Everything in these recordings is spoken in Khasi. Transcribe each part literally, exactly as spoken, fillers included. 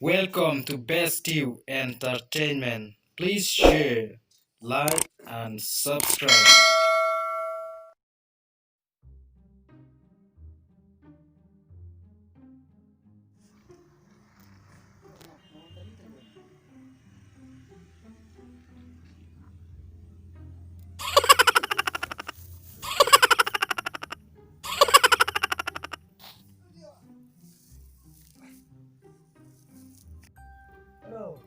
Welcome to Best You Entertainment. Please share, like, and subscribe. Hello.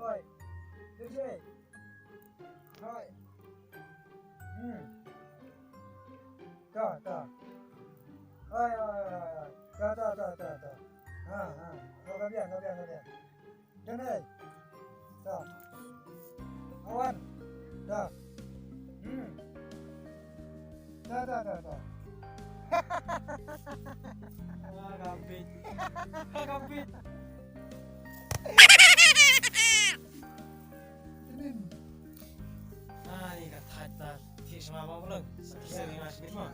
Oi. This way. Oi. Hmm. Ta, ta. Oi, oi, oi, oi. Ta, ta, ta, ta, ta. Ha, ha. Oh, ka biang, ka biang, ka biang. Janai. Ta. Awan. Ta. Hmm. Ta, ta, ta, ta. Ah, kampit. Ah, kampit. Ah, ni ka thait ta. Thik sama ba ulang. Sakit sering ngas bit ma.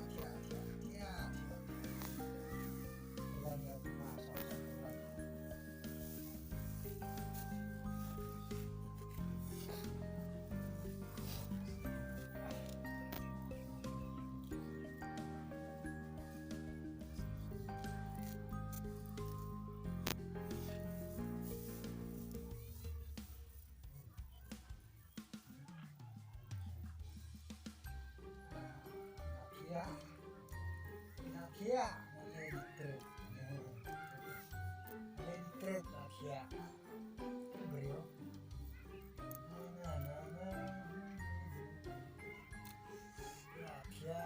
Khia. Khia. Lady Trade. Lady Trade, khia. Briew. Khia.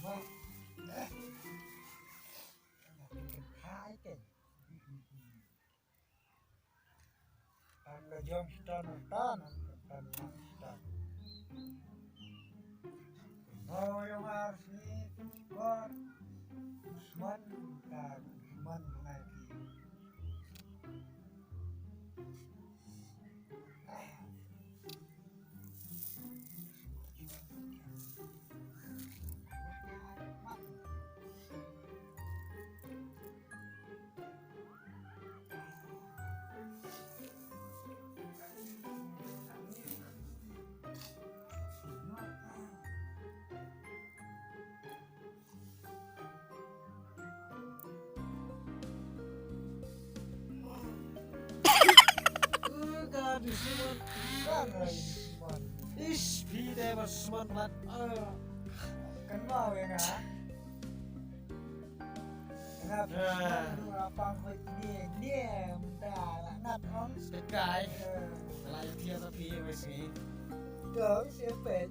Ma. Hai ke. An la jong stan tan, an la tan stan. Ho yong ar sni kor. Usman ka Usman ngai ki. Ish, phi dei ba smat mat. Kan mau ya nga. Nga pang hoi ni ni mta la nat ong. Sekai. La ipia sa phi wes ni. Go siapa?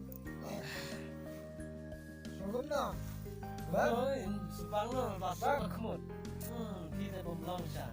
Sungguh no. Bang. Oi, sebang no, bang. Bang. Khmut. Hmm, phi dei bom long cha.